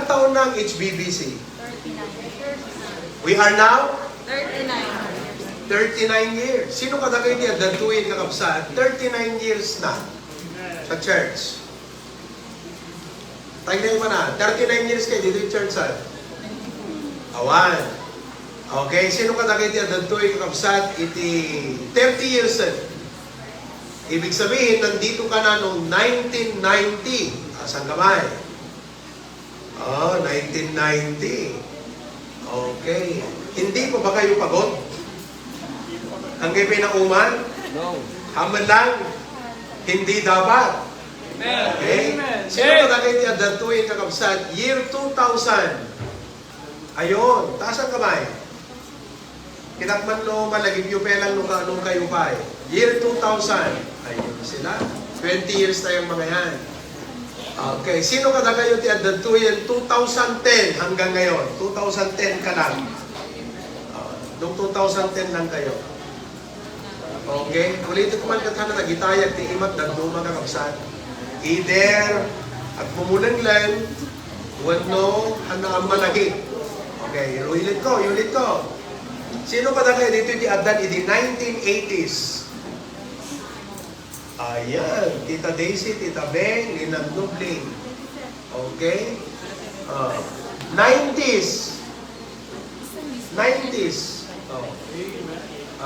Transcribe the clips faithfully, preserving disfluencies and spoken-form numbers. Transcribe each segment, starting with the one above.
taon na ang H B B C? We are now thirty-nine years. Sino kadagiti adda daytoy, kakabsat? Thirty-nine years na sa church. Tayo na, thirty-nine years kayo dito yung church, ha? Awan. Okay, sino kadagiti adda daytoy, kakabsat, iti thirty years, eh? Ibig sabihin, nandito ka na noong nineteen ninety. Taas ang kamay. Oh, nineteen ninety. Okay. Hindi pa ba kayo pagod? Ang kayo pinauman? No. Haman lang, hindi dapat. Amen. Okay? Amen. Sino kadagiti adda daytoy, kakabsat? Year two thousand. Ayun, taas ang kamay. Kita man no malagipyo pa lang no ka-, nung kayo pa eh. Year two thousand. Ayun sila. Twenty years tayong mga yan. Okay. Sino kadakayo ti adda daytoyen two thousand ten hanggang ngayon? Two thousand ten ka lang. Ah, nung two thousand ten lang kayo. Okay? Ulitin ko man ket, hana nagitayag ti imat dadduma, kakabsat. Either agmumulenglen wenno hana ammalagi. Okay, iulit ko, iulit ko. Sino kadakayo ditoy ti addan idi nineteen eighties? Ayan, Tita Daisy, Tita Beng, Ninang Nubling. Okay? Ah, nineties. Nineties. Oh.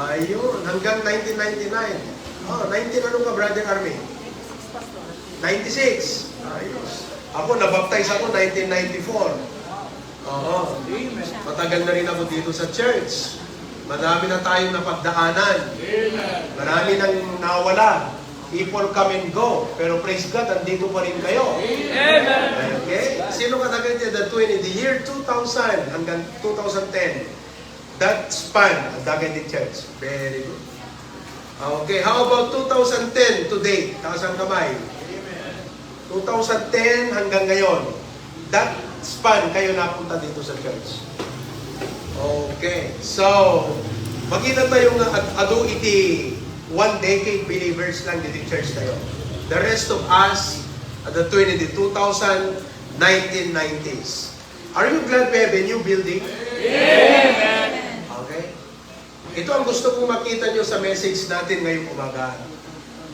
Ayun, hanggang nineteen ninety-nine. Oh, nineteen ano ka, Brother Army? Ninety-six. Ayos. Ako, nabaptize ako nineteen ninety-four. Oo. Matagal na rin ako dito sa church. Madami na tayong napagdaanan. Marami nang nawala. People come and go. Pero praise God, andito pa rin kayo. Amen. Okay? Sino kadagiti adda daytoy idi year two thousand hanggang two thousand ten? That span, adda daytoy church. Very good. Okay, how about two thousand ten to date? Taas ang kamay. Two thousand ten hanggang ngayon. That span kayo napunta dito sa church. Okay. So, makita tayo nga ad-, adu iti one decade believers lang dito church tayo. The rest of us, at the twenty, two thousand, nineteen nineties. Are you glad we have a new building? Amen. Okay. Ito ang gusto kong makita nyo sa message natin ngayong umaga.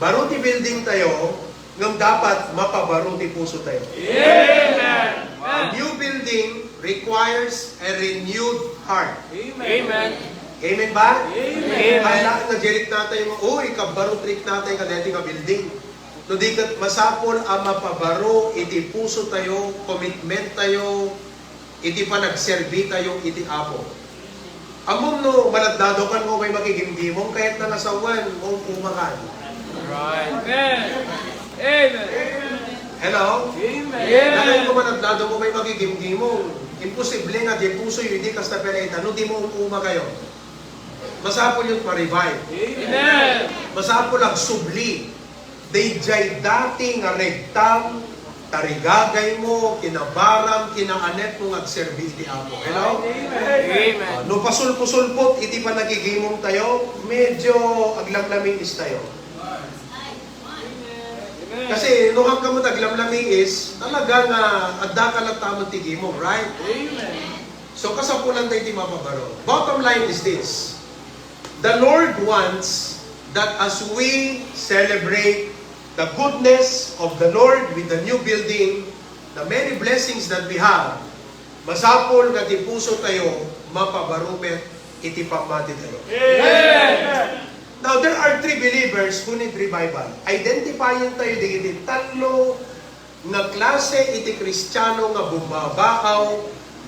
Baro ti building tayo, ngem dapat mapabaro ti puso tayo. Amen. A new building requires a renewed heart. Amen. Amen ba? Amen. Hala nga dirikna tayo nga, uy, kabaro dirikna tayo kadeti nga building. No di ket masapul a mapabaro iti puso tayo, commitment tayo, iti panagserbi tayo iti Apo. Ammom no, maladladaw kan nga umay makigimgimong, kayatna nga sawen, maum-umakan. Right. Amen. Amen. Hello? Amen. Dakayo nga maladladaw nga umay makigimgimong, imposible nga di pusoyo idi kasta pay ita, no di maum-uma kayo. Masapul yun ma-revive. Amen. Masapul agsubli. Daydiay dati nga regtam, tarigagaymo, kinabaram, kinaanetmo nga agserbi iti Apo. Hello? Amen. Ah, no pasulpo-sulpot iti panagigimong tayo, medyo aglamlamiis tayo. Kasi no hangka mo aglamlamiis, talaga nga adda ka latta met ti gimong, right? Amen. So, kasapulan tayo ti mapabaro. Bottom line is this. The Lord wants that as we celebrate the goodness of the Lord with the new building, the many blessings that we have, masapul nga ti puso tayo mapabaro met iti pammati tayo. Amen. Now, there are three believers who need revival. Identifyin tayo dagiti tallo nga klase iti Kristiano nga bumabaaw,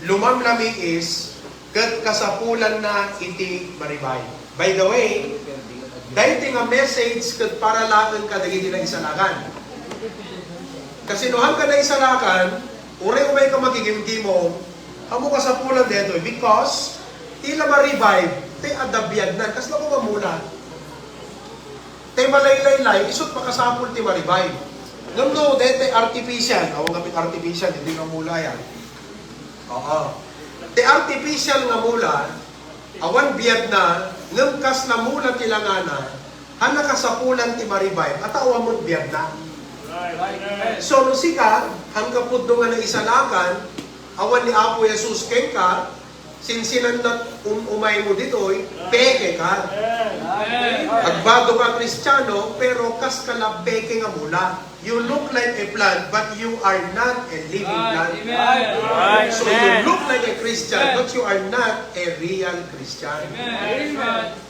lumamlamiis, ket kasapulanna iti ma-revive. By the way, daytoy nga message ket para laeng kadagiti naisalakan. Kasi no hangka naisalakan, uray umay ka makigimgimong, amo kasapulan daytoy because ti la ma-revive, ti adda biagnan, kasla ko nga mula. Ti malaylaylay, isut makasapul ti ma-revive. Ngem no, daytoy artificial, awan nga pin artificial, hindi nga mula yan. Oo. Ti artificial nga mula, awan biagna, ngem kasla mula ti langana, han nakasapulan ti ma-revive, a tao a met biagna. So, no sika, hangka pudno nga naisalakan, Awan ni Apo Jesus kenka, sinsinanna um-, umaymo ditoy, peke ka. Agbado ka Kristiano, pero kas ka la peke nga mula. You look like a plant, but you are not a living plant. So you look like a Christian, but you are not a real Christian.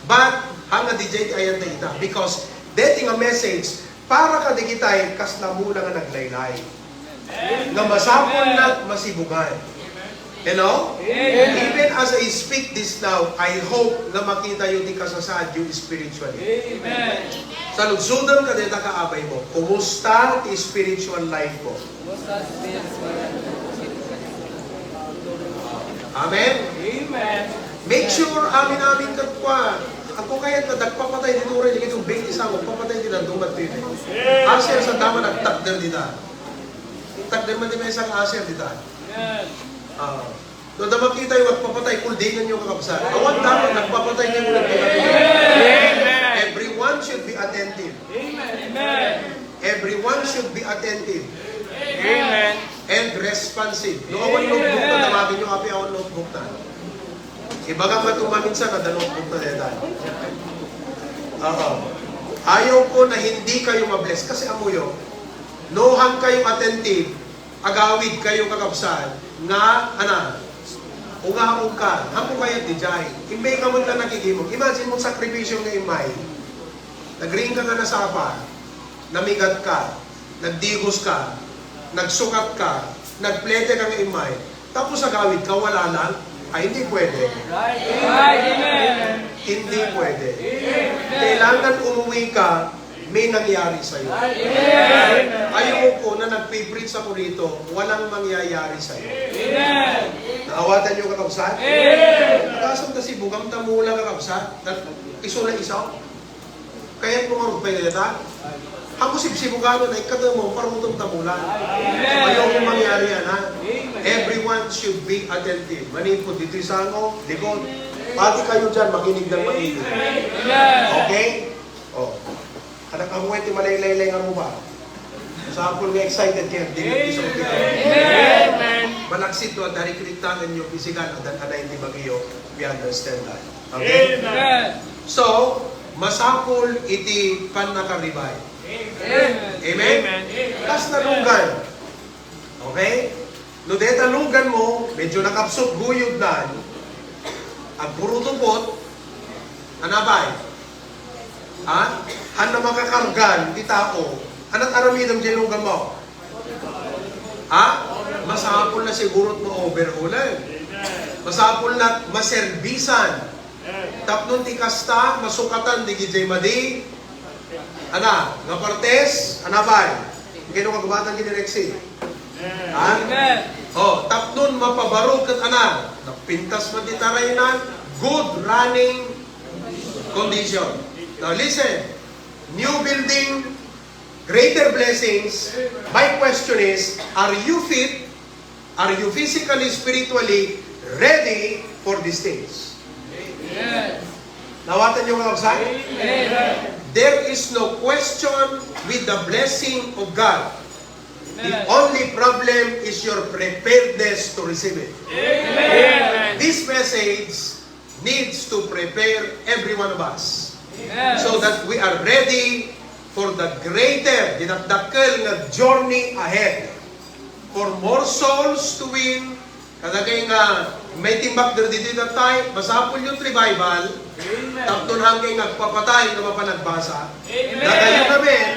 But, hanga di jay ti ayan dayta. Because, deti nga message, para kadagitay, kas la mula nga naglaylay. Nga masapul na masibugan. Hello? Even as I speak this now, I hope nga makita yu ti kasasaad yu spiritually. Saludsodem kadayta kaabay mo, kumusta ti spiritual life mo? Amen? Make sure, amin-amin ket kua. Ako kayat nga nagpapatay ditoy, dagiti twenty-five, nagpapatay dita, dumat dita. Asher sa dama nagtakder dita. Takder man ti maysa nga asher dita. Ah. No, da makita yu nagpapatay, kuldingan yu, kakabsat. Awan dapat nagpapatay nga nagpapatay. Everyone should be attentive. Everyone should be attentive. And responsive. No, awan notebook na, tawagin yu, apay awan notebook na. Ibagam nga tumaminsan, adda notebook na dayta. Oo. Ayaw ko na hindi kayo mabless. Kasi amuyo, no, han kayo attentive, agawid kayo, kakabsat, nga, ana, unga-unga, hapo kayat di jay. Imbay ka man lang nakikimog. Imagine mo, sakripisyo nga imay. Nagring ka nga nasapa, namigat ka, nagdigos ka, nagsukat ka, nagplete ka nga imay. Tapos agawid ka, wala lang. Ay, hindi pwede. Hindi pwede. Kailangan umuwi ka, may nangyari sa'yo. Ayoko na nagpipreach ako rito, walang mangyayari sa'yo. Naawatan niyo, kakabsat? Kasam ta si Bugam ta mula, kakabsat. Nag-, iso na iso. Kayat mo nga rugpay dayta? Hapo sibsibugano na ikkato mo, parutom ta mula. Ayoko mangyari yan, ha? Everyone should be attentive. Manipod ditoy sango, likod. Pati kayo dyan, makinig ng maigi. Okay? Oh. Anak, ang ti malaylaylay nga mo ba? Sapul nga excited kayo, di nagbisan ko. Amen. Malaksid to, at dari kiniktangan nyo, physical, at an anay ti bagyo, we understand that. Okay? Amen. So, masapul iti pannaka-revive. Amen. Amen? Amen. Kas nalugan. Okay? No deta lugan mo, medyo nakapsut guyod na, agpurutupot, anabay? Ha? Hanna makakargan ti tao. Anat aramidem diay lugan mo? Ha? Masapul na siguro no overhaulen. Masapul na maserbisan. Tapno ti kasta, masukatan di gijay madi. Ana, nga partes, anabay? Kano kagubatan ken ni Rexy? Ha? Amen. Oh, tapnon mapabaro ket ana, napintas man ti taraynan, good running condition. Now listen, new building, greater blessings. My question is, are you fit? Are you physically, spiritually ready for these things? Amen. Naawatan niyo, mga kabsat? Amen. There is no question with the blessing of God. The only problem is your preparedness to receive it. Amen. This message needs to prepare every one of us so that we are ready for the greater, dinakdakkel nga journey ahead. For more souls to win, kadagay nga may timbak ditoy tatay, masapul yung revival, tapno hanggang nagpapatay nga mapanagbasa. Amen. Dagay nga men,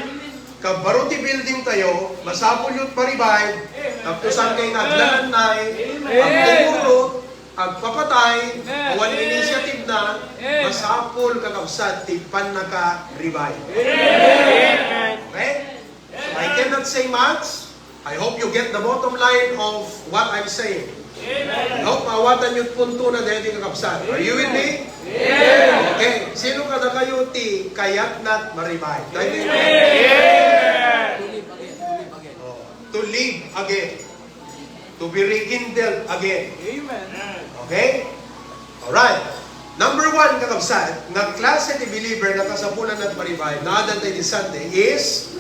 kabaro ti building tayo, masapul yung pa-revive, tapno sangkay nga aglalannay, agpupurot, agpapatay, awan initiative na, masapul, kakabsat, ti pannaka-revive. Okay? So, I cannot say much. I hope you get the bottom line of what I'm saying. I hope maawatan niyo punto na dahil kakabsat. Are you with me? Okay. Sino kadakayo ti kayatna nga ma-revive? Dahil Oh, to live again. To be rekindled again. Amen. Okay? Alright. Number one, kakabsat, nga klase ti believer nga kasapulan nga ma-revive, nga adda iti Sunday, is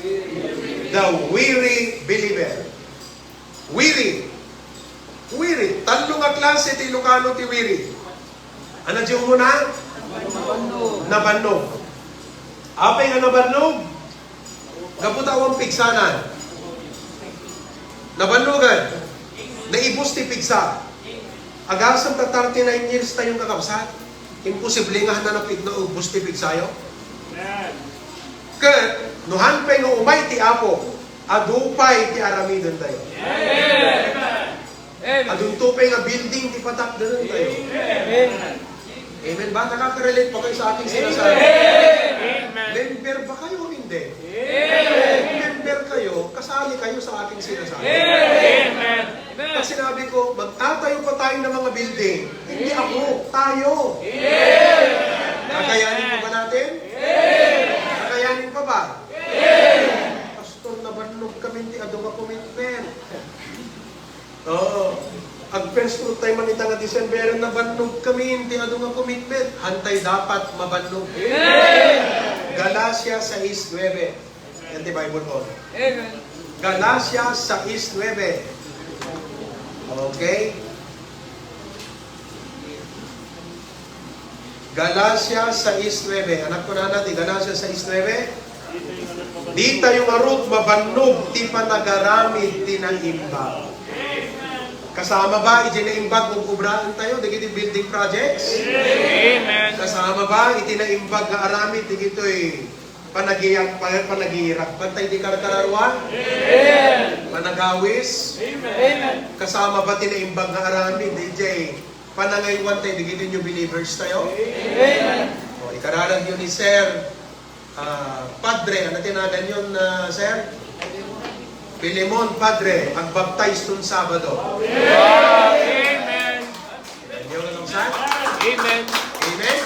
the weary believer. Weary. Wiri. Tallo nga klase ti Ilocano ti wiri. Ano ti umuna? Nabannog. Apay nga nabannog? Gapu ta awan pigsanan. Nabannogan. Naibus ti pigsa. Agasem ta thirty-nine years tayo, kakabsat. Imposible nga han na napig-, naubos ti pigsayo. Ket, no han pay nga umay ti Apo, adu pay ti aramiden tayo. Amen. Adunto pay nga building ti patakderen tayo. Amen. Amen ba? Nakaka-relate ba kayo sa aking sinasabi? Amen. Member ba kayo o hindi? Amen. Kung member kayo, kasali kayo sa aking sinasabi. Amen. Pag sinabi ko, "Magtatayo pa tayo ng mga building," hindi ako, tayo. Amen. Kakayanin pa ba natin? Amen. Kakayanin pa ba? Amen. Pastor, nabannog kami ti adu nga commitment. Oo. Ag-first fruit tayo man ita nga December, nabannog kami ti adu nga commitment. Hantay dapat mabannog. Amen. Galacia sais nuebe. Yan ti Bible ko. Amen. Galacia sais nuebe. Okay? Galacia sais nuebe. Anak ko nana ti Galacia sais nuebe. Ditayo ngarud mabannog ti panagaramid ti naimbag. Kasama ba iti naimbag nga ubraen tayo, dagiti building projects? Amen. Kasama ba iti naimbag nga aramid, dagitoy panagiyag-, pa-, panagiragpan tayo di karkararuan? Amen. Panagawis? Amen. Kasama ba ti naimbag nga aramid, D J? Panangaywan tayo, dagiti new believers tayo? Amen. O, ikararag yun ni Sir, ah, Padre, ano tinagan yun, ah, Sir? Filemon, Padre, agbaptize ton Sabado. Amen. Amen. Amen. Amen.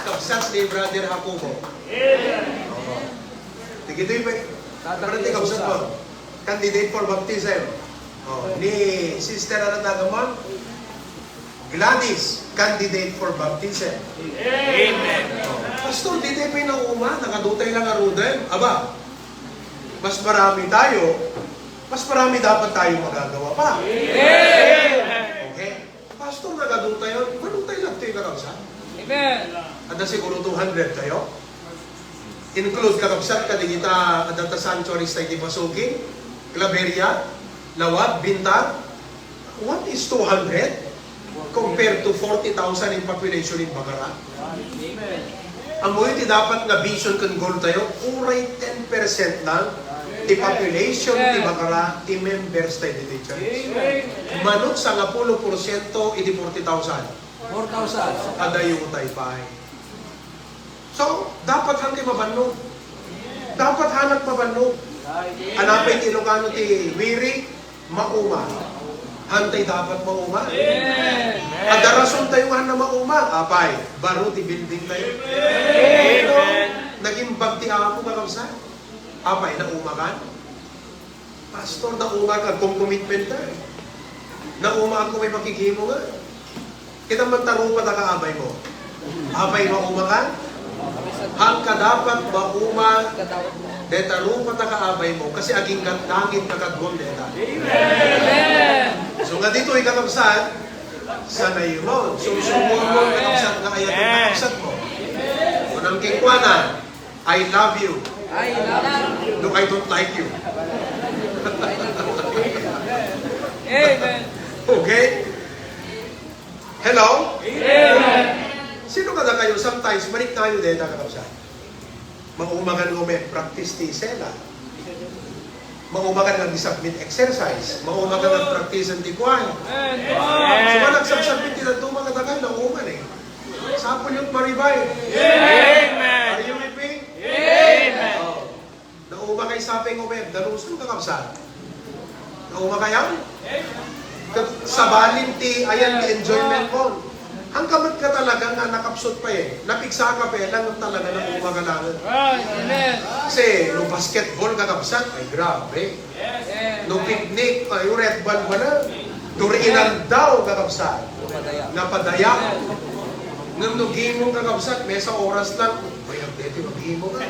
Kabsat ni Brother Jacobo. Amen. Oo. Tigitoy pa. Brother, kabsat mo. Candidate for baptism. Oh, ni Sister, ano taga mo? Gladys, candidate for baptism. Amen. Oh, Pastor, di tayo pinauma, nakadutay lang aruden. Aba, mas marami tayo, mas marami dapat tayo magagawa pa. Amen. Okay? Pastor, nakadutay, manong tayo lang tayo nakabsa? Amen. Ada siguro two hundred tayo. Include kakabsat kadagita adda ta sanctuaries tayo di Pasukin, Claveria, Lawag, Bintan. What is two hundred compared to forty thousand in population in Bacara? Ammoyo ti dapat nga vision ken goal tayo, uray ten percent lang ti population ti Bacara, ti members tayo ditoy church. Manok sangapulo porsyento idi forty thousand. Four thousand. Adayo tayo pay. So, dapat han ti mabannog. Dapat hanak mabannog. Anapay ti Ilocano ti wiri, mauma. Hantay dapat mauma. Amen. Adda rason tayo nga han na mauma. Apay, baro ti building tayo. Amen. Nagimbag ti Apo, kakabsat. Apay, naumakan? Pastor, naumakan, kung commitment ka. Naumakan ko may makikimo nga. Kita man ta rupa ta kaabay mo. Apay mauma ka? Hangka dapat mauma, deta rupa ta kaabay mo, kasi aginggat langit ka kadmon deta. Amen. So nga ditoy, kakabsat, sanay mo. So, sumuon mo, kakabsat, nga ayat ng kakabsat mo. Unang kikuana, "I love you." I love you. No, I don't like you. Amen. Okay? Hello? Amen. Sino kadakayo? Sometimes, manik tayo deta, kakabsat. Maumakan nga may practice ti sela. Maumakan nga di submit exercise. Maumakan nga practice ti kuan. Amen. So, nga nagsubmit ti dadduma kadakayo, nauman eh. Sapul yung maribay. Amen. Are you with me? Amen. Oh. Nauma kay sapay nga umayag, dalusan, kakabsat. Nauma kayo? Kat-, sabalin ti, ayan, ti enjoyment mo. Ang kamat ka talaga nga nakapsot pa eh. Napigsa ka pa eh, lang talaga nauma ka lang. Amen. Kasi, no basketball, kakabsat, ay grabe. No picnic, ay red ball wala. Durinan daw, kakabsat. Napadaya. Ngem no gimong, kakabsat, may sa oras lang. Ay, ang deti, maghimo ka.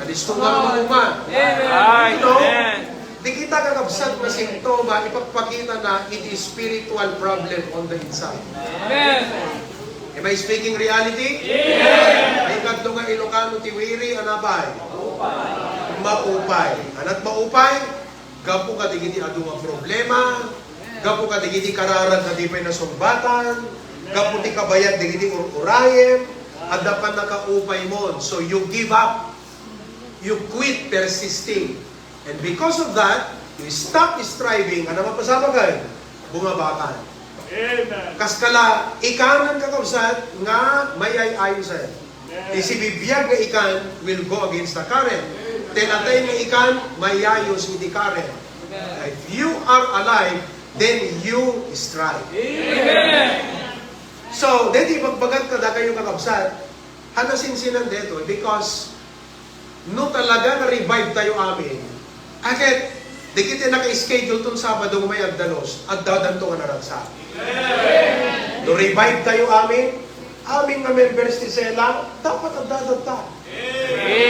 Alisto nga mga uma. Amen. Ay, no? Amen. Dagita, kakabsat, nga sintoma, ipakpakitana iti spiritual problem on the inside. Amen. Am I speaking reality? Yes. Maikadua nga Ilocano ti weary, ania pay? Maupay. Ania't maupay? Gapu kadagiti adu nga problema, gapu kadagiti kararag nga di pay nasungbatan, gapu ti kabayag dagiti ur-urayem, adda pannakaupay mon. So you give up. You quit persisting. And because of that, you stop striving. Ania mapasamak? Bumabakal. Amen. Kas kala, ikanen, kakabsat, nga mayay-ayosen. Amen. Ti sibibiag nga ikan will go against the current. Ti natay nga ikan, mayayos iti current. Amen. If you are alive, then you strive. Amen. So, deti ibagbagak kadakayo, kakabsat, haan a sinsinan detoy, because no talaga nga revive tayo amin, ket dagiti naka-schedule ton Sabado nga mayaddalos, addadanto nga naragsak. No revive tayo amin, amin nga members ti sela, dapat addadanta.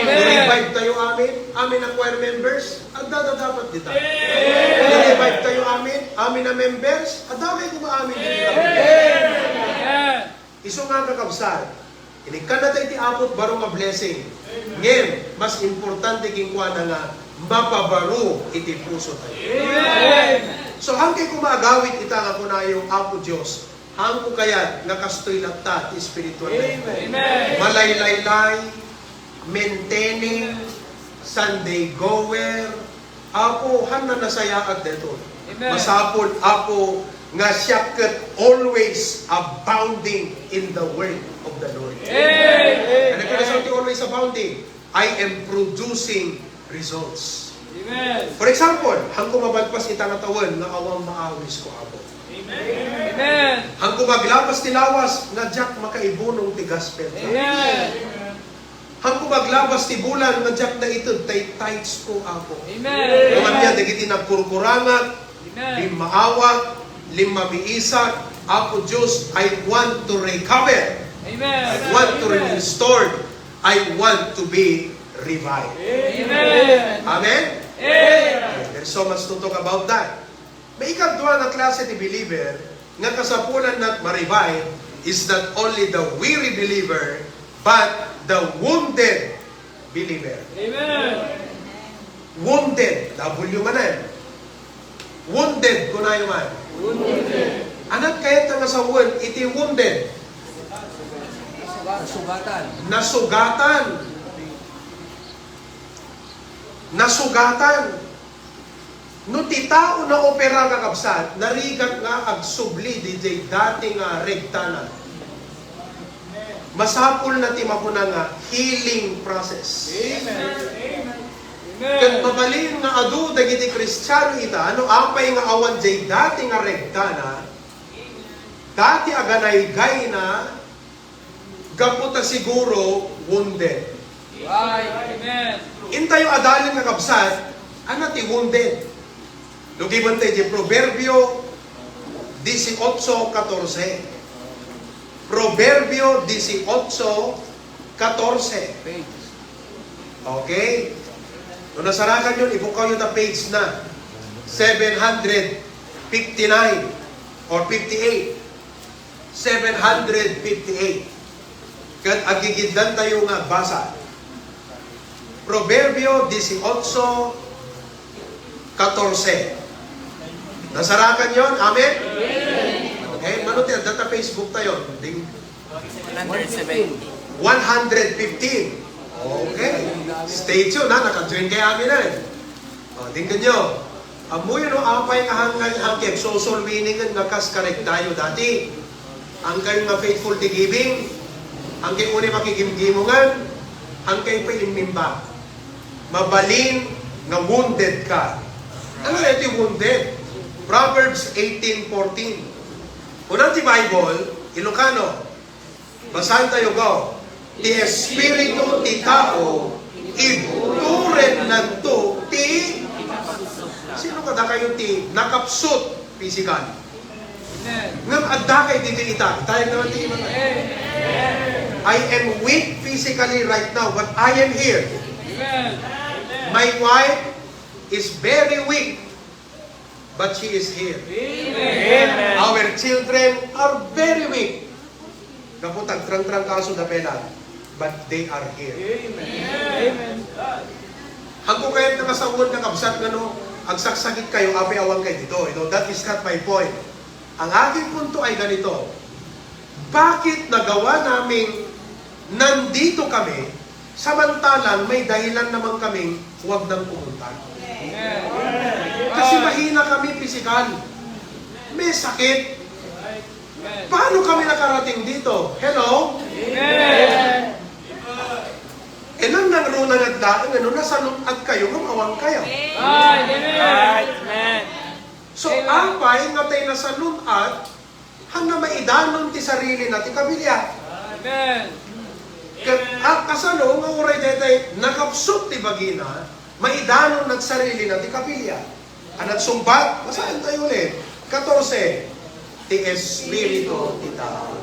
No revive tayo amin, amin a choir members, addada dapat dita. No revive tayo amin, amin a members, adda kay koma amin dita. Amen. Isu nga, kakabsat, inikkanna tayo iti Apo ti baro nga blessing. Ngem, mas importante kenkuana nga mapabaro iti puso tayo. Amen. So, haan kay koma agawid ita nga kunayo, Apo Dios, haanko kayat nga kastoy latta ti spiritual life. Amen. Malaylaylay, maintaining, Sunday goer, Apo, haan a nasayaat daytoy. Amen. Masapul, Apo, nga siak ket always abounding in the work of the Lord. Amen. Ania ti always abounding? I am producing results. Amen. For example, haanko mabalbas ita nga tawen nga awan maawisko, Apo. Amen. Haanko maglabas ti lawas nga diak makaibunong ti gospel. Amen. Haanko maglabas ti bulan nga diak naited tay tithes ko, Apo. Amen. Ngem ania dagiti nagkurkurangat, Amen. Limmaawak, limmamiisak, Apo Dios, I want to recover. Amen. I want to be restored. I want to be revived. Amen. Amen? Amen. There's so much to talk about that. Maikadua nga klase ti believer nga kasapulanna ma-revive is not only the weary believer, but the wounded believer. Amen. Wounded, W manen. Wounded, kunayo man. Wounded. Ania kayat nga sawen iti wounded? Nasugatan. Nasugatan. Nasugatan. No ti tao naopera, kakabsat, narigat nga agsubli didiay dati nga regtana. Masapulna ti makuna nga healing process. Amen. Ket mabalin nga adu dagiti Kristiano ita, no apay nga awan diay dati nga regtana, dati aganaygayna, gapu ta siguro wounded. Right. Amen. Intayo adalen, kakabsat, ania ti wounded? Lugibentayo diay Proverbio dieciocho catorce. Proverbio dieciocho catorce. Okay? No nasarakanyo, ibukawyo ta page na. Seven hundred fifty-nine or fifty-eight. Seven hundred fifty-eight. Ket aggigiddentayo nga agbasa. Proverbio dieciocho catorce. Nasarakanyon? Amen? Okay, mano ti adda ta Facebook tayo? Ding- One hundred seventy. One hundred fifteen. Okay. Stay tuned, ha? Naka-join kay amin, eh. O, dinggenyo. Ammoyo no apay nga hanggang hangkek social winningen nga kas karegtayo dati. Hangkayo nga faithful ti giving, hangkayo unay makigimgimongan, hangkayo pay immimba. Mabalin nga wounded ka. Ania ti wounded? Proverbs eighteen fourteen. Kuna ti Bible, Ilocano, Basaentayo, go. Ti espiritu ti tao, ibturennanto ti, sino kadakayo ti nakapsut physical? Amen. Ngem adda kay ditoy ita. Itayag naman ti iba. Amen. I am weak physically right now, but I am here. Amen. My wife, is very weak, but she is here. Amen. Our children are very weak. Gapu ta agtrangtrangkaso da pay lang, but they are here. Amen. Amen. Haanko kayat nga sawen, kakabsat, nga no agsaksakit kayo, apay awan kayo dito. You know, that is not my point. Ang aking punto ay ganito, bakit nagawa naming nandito kami, samantalang may dahilan naman kaming huwag nang pumunta? Kasi mahina kami pisikal. May sakit. Paano kami nakarating dito? Hello? Amen. E, nang nangruna nga adlaen, ano, nasalun-at kayo, ngem awan kayo. Amen. So, apay nga tay nasalun-at, hanna maidanon ti sarilina ti kabilia. Amen. Ket, a, kasano nga uray daytay nakapsut ti bagina, maidanon nagsarilina ti kabilia. A nagsungbat, basaentayo ulit. Katorse, ti espiritu ti tao.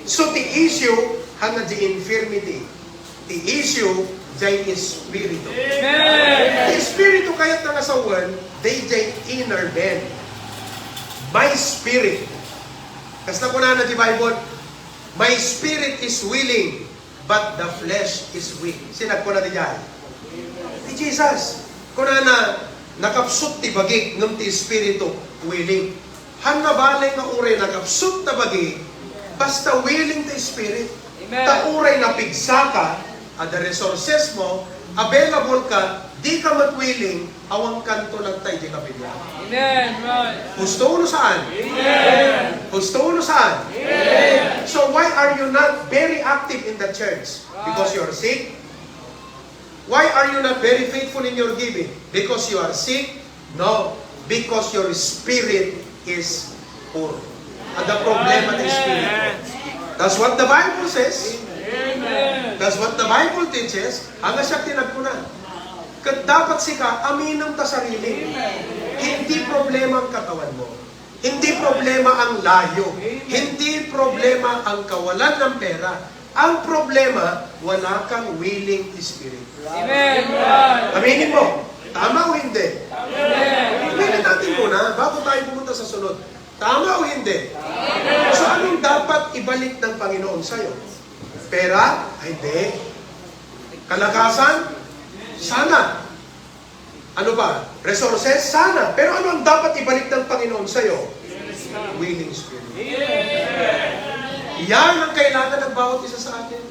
So, ti issue, hanna di infirmity. Ti issue, jay espiritu. Amen. Ti espiritu kayat nga nasawen, dayjay inner man. My spirit. Kasla kunana ti Bible, "My spirit is willing, but the flesh is weak." Sino nagkuna diay? Ni Jesus. Kunana, "Nakapsut ti bagik, ngem ti espiritu, willing." Hanna bale nga uray nakapsut ta bagi, basta willing ti spirit. Amen. Ta uray napigsaka, adda resources mo, available ka, di ka met willing, awan kanto nagtay di kabilia. Amen. Right. Husto no saan? Amen. Husto no saan? Amen. So why are you not very active in the church? Because you're sick? Why are you not very faithful in your giving? Because you are sick? No, because your spirit is poor. Adda problema ti espiritu. That's what the Bible says. Amen. That's what the Bible teaches. Ania siak ti nagkuna. Ket dapat sika, aminem ta sarili. Hindi problema ang katawan mo. Hindi problema ang layo. Hindi problema ang kawalan ng pera. Ang problema, wala kang willing spirit. Amen. Aminin mo, tama o hindi? Amen. Aminin natin muna, bago tayo pumunta sa sunod. Tama o hindi? So, anong dapat ibalik ng Panginoon sa'yo? Pera? Ay, hindi. Kalakasan? Sana. Ano ba? Resources? Sana. Pero ano ang dapat ibalik ng Panginoon sa'yo? Willing spirit. Yan ang kailangan ng bawat isa sa atin.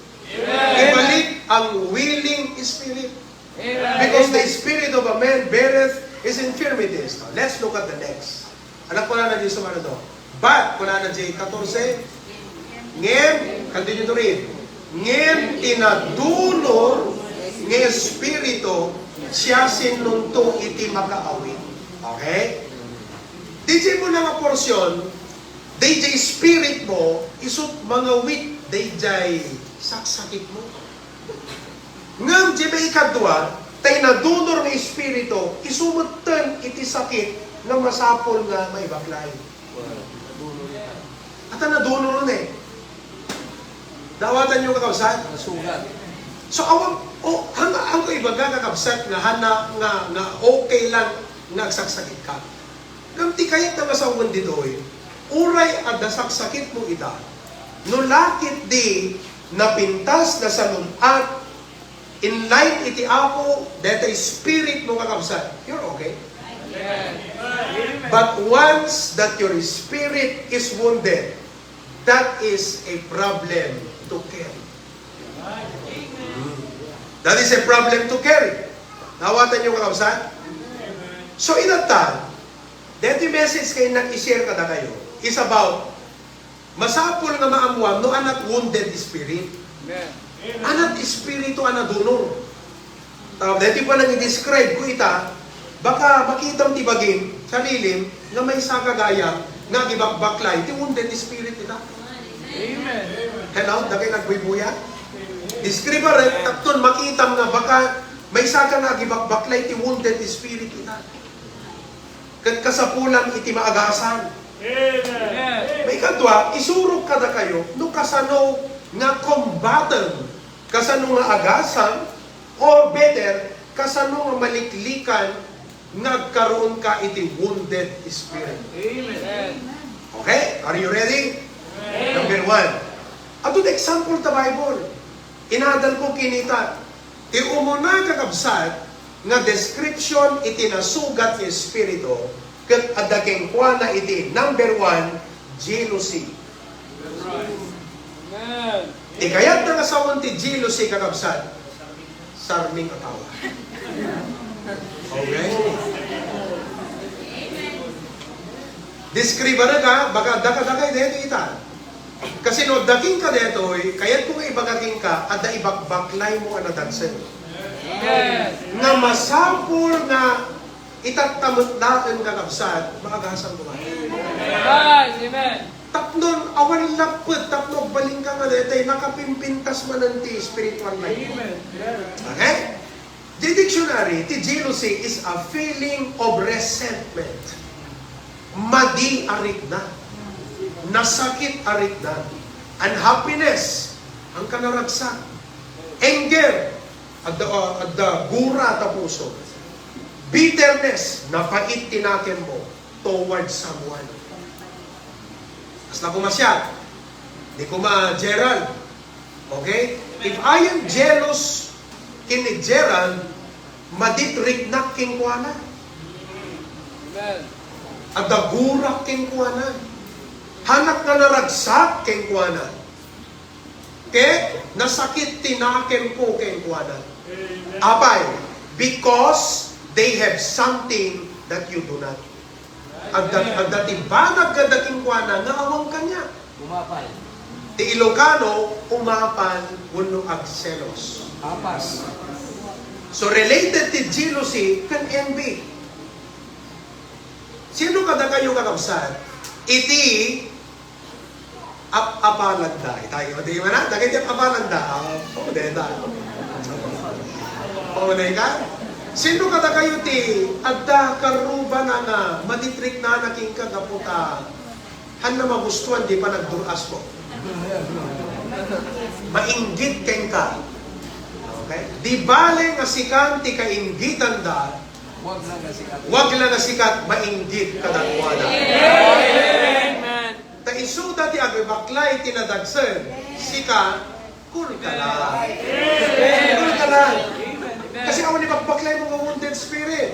Ibalik ang willing spirit. Because the spirit of a man beareth his infirmities. Now, let's look at the next. Anak ko na na Jesu, ano to? But, kuna na J katorse, ngem, continue to read. Ngem ti nadunor nga espiritu, siasino nto iti makaawit. Okay? Dayjay muna nga portion, dayjay spirit mo, isut mangawit dayjay saksakit mo. Ngem diay maikadua, tay nadunor nga espiritu, isu metten iti sakit nga masapul nga maibaklay. Ata nadunor ne. Dawatanyo, kakabsat? Nasugat. So, awan, o, hanga, hanga ibaga, kakabsat, nga hana, nga, nga okay lang nga agsaksakit ka. Ngem ti kayat nga masawen ditoy, uray adda saksakit mo ita, no lakit di napintas, nasalun-at, in line iti Apo, deta spirit mo kakabsat, you're okay. But once that your spirit is wounded, that is a problem to carry. That is a problem to carry. Nawatan niyo, kakabsat? So, inatan, deti message kay nag-i-share kadakayo is about masapul nga maammuam no anat wounded spirit. Amen. Anat espiritu a nadunor. Ta, deti pa nang i-describe ko ita, baka makitam ti bagim, sarilim, nga maysa ka gayam nga agibakbaklay ti wounded spirit ita. Amen. Hello, dagay nagbuybuya? Describe ret, tapton makitam nga baka maysa ka nga agibakbaklay ti wounded spirit ita. Ket kasapulam iti maagasam. Amen. Maikadua, isurok kadakayo no kasano nga kumbaten, kasano nga agasam, or better, kasano nga maliklikan nga agkaroon ka iti wounded spirit. Amen. Okay? Are you ready? Amen. Number one. Ato ti example ta Bible. Inadal ko kinita. Ti umuna, kakabsat, nga description iti nasugat nga espiritu, ket adda kenkuana iti number one, jealousy. Amen. Ti kayatna nga sawen ti jealousy, kakabsat, sarming a tawa. Okay? Describe ka, baka daka-daka daytoy ita. Kasi no adda kenka daytoy, kayatko nga ibaga kenka, adda ibakbaklaymo a nadagsen. Amen. Nga masapul nga itatta met laeng, kakabsat, maagasam koma. Amen. Amen. Tapno awan lapped, tapno agbalinka nga daytoy, nakapimpintas manen ti spiritual life. Amen. Okay? Di dictionary, ti jealousy is a feeling of resentment. Madi a rikna. Nasakit a rikna. Unhappiness. Ang kanaragsak. Anger. Adda, ah, adda gura ta puso. Bitterness. Napait ti nakemmo toward someone. Kasla koma siak. Ni koma Gerald. Okay? If I am jealous ken ni Gerald, madi ti riknak kenkuana. Amen. Adda gurak kenkuana. Hanak nga naragsak kenkuana. Ket nasakit ti nakemko kenkuana. Apay, because they have something that you do not. Adda, adda ti banag nga adda kenkuana nga awan kaniak. Umapal. Ti Ilocano, umapal wenno agselos. Apas. So, related ti jealousy ken envy. Sino kadakayo, kakabsat, iti ap-apalanda? Itayo, di ba na? Dagiti ap-apalanda. Ah, oh, deta. Oh, deta. Sino kadakayo ti adda karrubana nga madi ti riknana kenka gapu ta hanna magustuan ti panagdur-asmo? Mainggit kenka. Okay? Di bale nga sikan ti kainggitanda, wag lang nga sikat. Wag lang nga sikat, mainggit kadakuada. Amen. Ta isuda ti agbaklay ti nadagsen, sika, cool ka lang. Cool ka lang. Kasi awan ibakbaklay mo nga wounded spirit.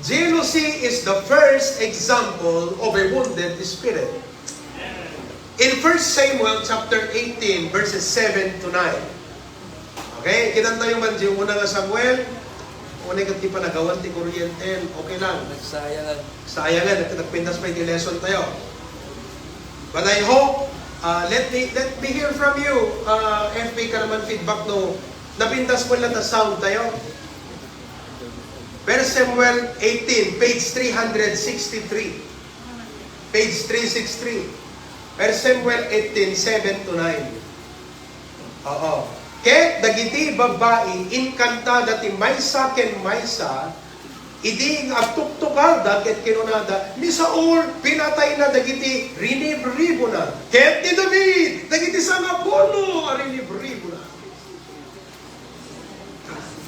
Jealousy is the first example of a wounded spirit. In First Samuel chapter eighteen, verses seven to nine. Okay, kitan tayo man di una nga Samuel. Una ket ti panagawan ti kuryente, okay lang. Nagsayangan. Sayangan, nag-, nagpintas pa iti lesson tayo. But I hope, uh, let me, let me hear from you. Uh, F B ka naman feedback no. Napintas mo lang na sound tayo. First Samuel eighteen, page three hundred sixty-three. Page three sixty-three. First Samuel eighteen, seven to nine. Oo. Ket dagiti babbai, inkantada ti maysa ken maysa, idi nga agtuktukarda ket kinunada, "Ni Saul, pinatayna dagiti rinibribona. Ket ni David, dagiti sangapulo a rinibribona."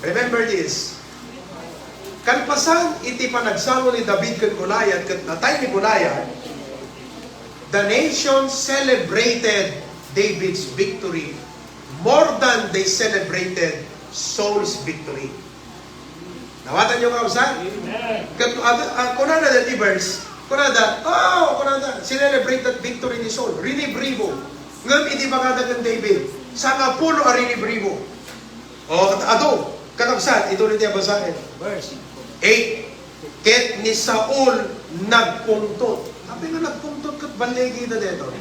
Remember this. Kalpasan iti panagsalo ni David ken Goliath ket natay ni Goliath, the nation celebrated David's victory more than they celebrated Saul's victory. Nawatan niyo, kakabsat? Amen. Ket, ah, ah, kunana dati verse, kunada, oh, kunada, sinelebrate that victory ni Saul. Rinibribo. Ngem iti bagada ken David, sangapulo a rinibribo. O, kat-, adu, kakabsat, ituloy ti a basaen. Verse. Eight, ket ni Saul nagpungtot. Apay nga nagpungtot ket balligi ida daytoy?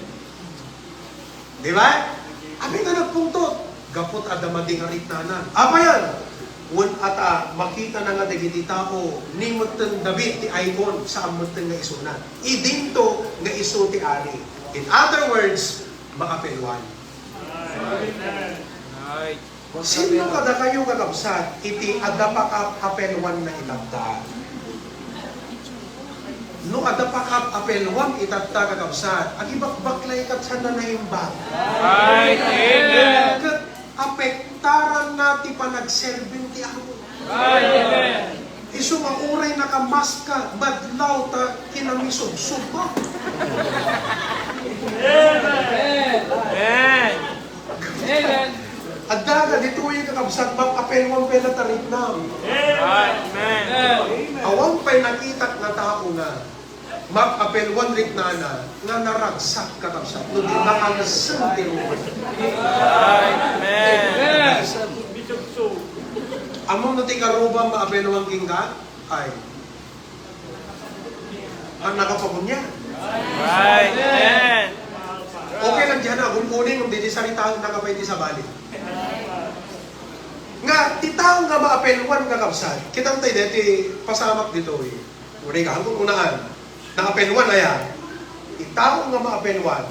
Di ba? Apay nga nagpungtot? Gapu ta adda madi nga riknana. Apayan? Wen ata makitana nga dagiti tao, ni metten David ti ikon, saan metten nga isuna. Idinto nga isu ti ari. In other words, maapelwan. Amen. Right. Sino kadakayo, kakabsat, iti adda pakaapelwanna itatta? No adda pakaapelwan itatta, kakabsat, agibakbaklay ket saan naimbag. Right. Amen. Ket apektaranna ti panagserbim ti Apo. Amen. Isu nga uray nakamaska, madlaw ta kinamisubsob ka. Amen. Amen. Adda nga ditoy, kakabsat, mapapelwan pay la ta riknam. Amen. Awan pay nakitak nga tao nga mapapelwan riknana nga naragsak, kakabsat, no di makalsem ti ruma. Amen. Ammom no ti karrubam mapapelwan kenka? Ay. Ang nakapagunyan. Amen. Okay lang diay, agun-uning, didi sarita, nakapay ti sabali. Nga, ti tao nga maapelwan, kakabsat, kitam tayo deti pasamak ditoy. Uray ka, hanggang unaan. Naapelwan aya. Ti tao nga maapelwan,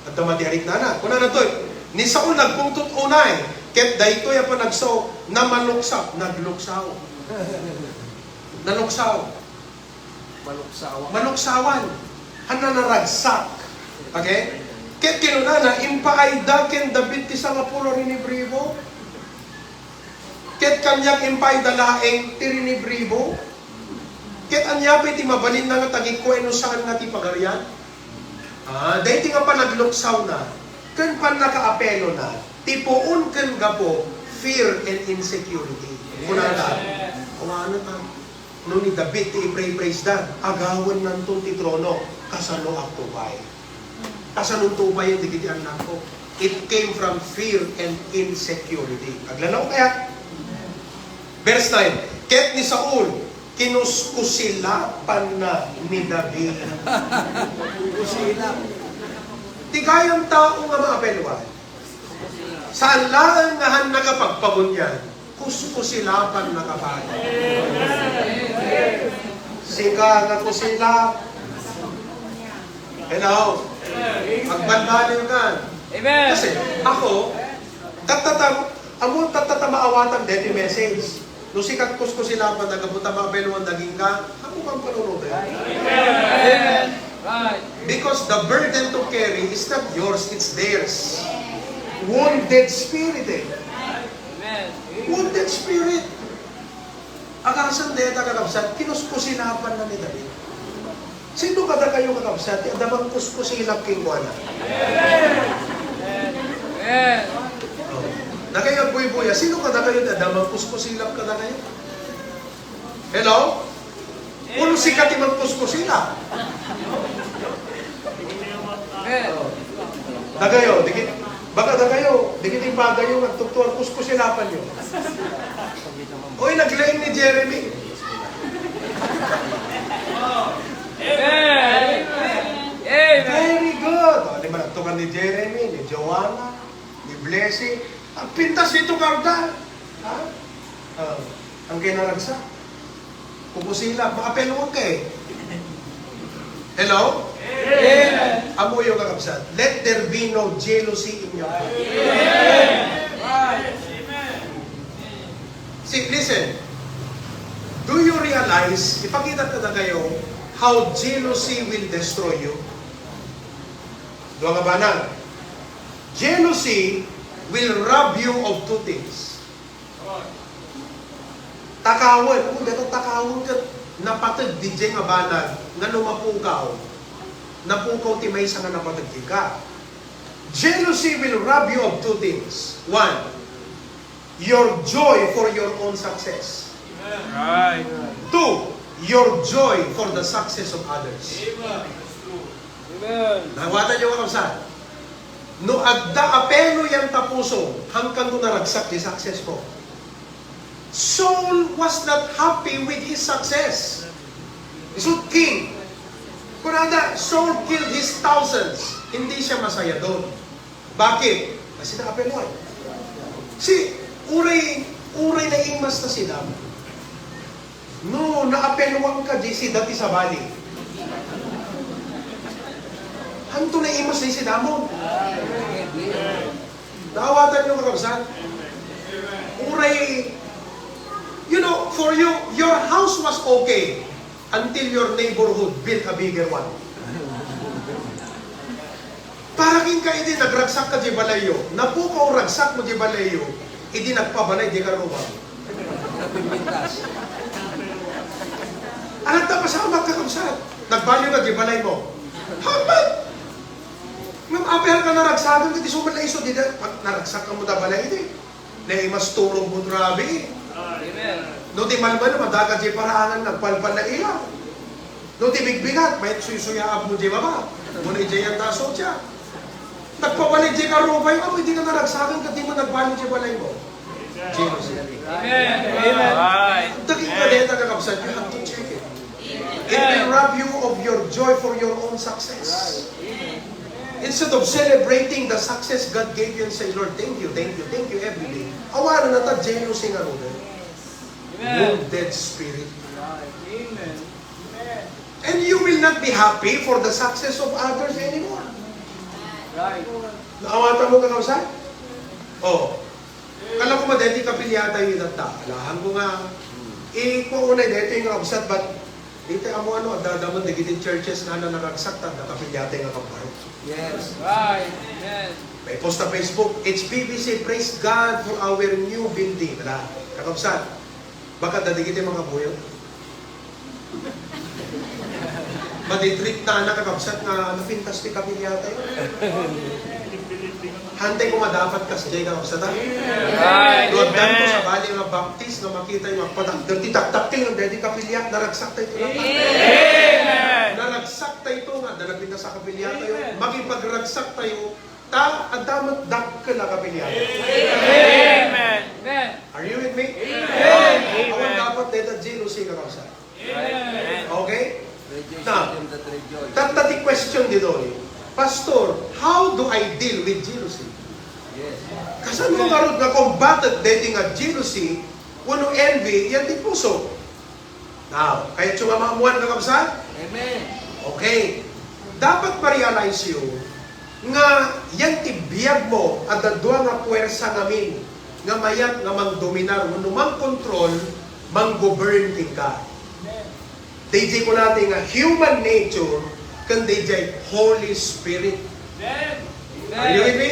adda matiarik nana. Kunana toy, ni Saul nagpungtot unay, ket daytoy a panagsaok, namaluksaw, nagluksaw. Naluksaw. Maluksawan. Maluksawan. Handa naragsak. Okay? Ket kinunana, impaayda ken David ti sangapulo a rinibribo. Ket kaniak impaayda laeng ti rinibribo. Ket ania pay ti mabalinna nga tagikua no saan nga ti pagarian? Ah, daytoy nga panagluksawna ken pannakaapelona, ti puon ken gapu, fear and insecurity. Kunana, awanen ta, no ni David ti ipray-praise da, agawennanto ti trono, kasano agtupay? Kasanonto upayen dagiti annakko? It came from fear and insecurity. Aglanaw kaya? Verse nine, ket ni Saul, kinuskusilapanna ni David. Kusila. Ti gayam tao nga maapelwan, saan laeng nga han nakapagpagunyan, kuskusilapan na kabayo. Sika nga kusila. Hello? Agbalbaliw ka. Amen. Kasi ako, tattata, amo tattata maawatan deti message. No sika kuskusilapan na gapu ta mabelwan daging ka, ako kang panunutan. Amen. Right. Because the burden to carry is not yours, it's theirs. Wounded spirit eh. Amen. Wounded spirit. Agasan deta, kakabsat, kinuskusilapan na ni David. Sino kadakayo, kakabsat, ti adda mangkuskusilap kenkuana? Amen. Oh. Dakayo agbuybuya, sino kadakayo ti adda mangkuskusilap kadakayo? Hello? Uno sika ti mangkuskusila. Amen. Dagayo, dikit, baka dagayo, dikit yung bagayo, nagtuktuar, kuskusilapan nyo. Uy, naglaing ni Jeremy. Amen. Amen. Very good. O, di ba, nagtukan ni Jeremy, ni Joanna, ni Blessing. Agpintas dito, karda. Ha? Oh, ang kinaragsa. Kukusila, makapelwag ka eh. Hello? Amen. Amoyo, kakabsat. Let there be no jealousy in your heart. Amen. See, listen. Do you realize, ipakita ta kayo, how jealousy will destroy you? Dua nga banag. Jealousy will rob you of two things. Takawen, kung dito takawen ket napateg di jay nga banag, nga no mapukaw, napukaw ti maysa nga napateg kenka. Jealousy will rob you of two things. One, your joy for your own success. Right. Two, your joy for the success of others. Amen. Nawatan niyo, kakabsat. No adda apelo yan tapuso, hangkan ko naragsak di success ko. Saul was not happy with his success. Isut king. Kunada, Saul killed his thousands. Hindi siya masaya doon. Bakit? Kasi naapeluan. Si, uray, uray naimas na sila. No, naapeluan ka, J C, dati sabali. Hanto naimas na si Damon. Naawatan niyo, kakabsat? Uray, you know, for you, your house was okay until your neighborhood built a bigger one. Para king ka idi nagragsak ka di balayyo, napukaw ragsak mo di balayyo, idi nagpabalay di ka rumang. Pintas. Anak ta pasamak, kakabsat. Nagbalio ka, di balay mo. Hamat! Ngem apay ka naragsakan, ket isu met la isu, di da, pag naragsak ka mo da balay, di. Naimas turog mo, grabe. Amen. No ti malmal, madaga di paraangan, nagpalpal na iya. No ti bigbigat, may suysuyaab mo di baba. Muna ijay ang taso siya. Nagpabalik di karupay, apo, di ka naragsakan, ket di mo nagbalik di balay mo. Jealousy. Amen. Amen. Daging kadeta, kakabsat, you have to check it. It will rob you of your joy for your own success. Instead of celebrating the success God gave you and say, "Lord, thank you, thank you, thank you every day." Awan na ta jealousy nga ruder. Amen. Wounded spirit. Amen. And you will not be happy for the success of others anymore. Right. Naawatan mo, kakabsat? Oh. Kala ko madeti kapiliatayo itatta. Alahan ko nga. Eh, kung unay deti nga kabsat, but dito amo ano, adda damon dagiti churches nga nanaragsak, ta adda kapiliatay nga kamparo. Yes. Right. Amen. May post sa Facebook, "H P B C, praise God for our new building." Ala, kakabsat, baka dadagiti mga buyo. Maditrip na anak, kakabsat, nga napintas ti kapiliatayo. Hantay ko madapat kas jay, kakabsat, ha? Right. Luagdan ko sa bali nga baptis nga makita yung magpadakdal ti taktakkel nga daydi kapiliat, naragsak tayo. Amen. Naragsak tayo nga, da napintas a kapiliatayo. Amen. Makipagragsak tayo, ta, adda met dakkel a kapiliat. Amen. Amen. Are you with me? Amen. Awan dapat dayta jealousy, kakabsat. Amen. Okay? Now, tatta ti question ditoy, "Pastor, how do I deal with jealousy?" Yes. Kasano ngarud nga combatet daydi nga jealousy wenno envy yan ti puso? Now, kayatyo nga maammuan, kakabsat? Amen. Okay. Dapat ma-realize yo nga yan ti biag mo, adda dua nga puwersa ngamin nga mayat nga mangdominar wenno mangkontrol, manggovern kenka. Daydiay kunata nga human nature ken daydiay Holy Spirit. Amen. Are you with me?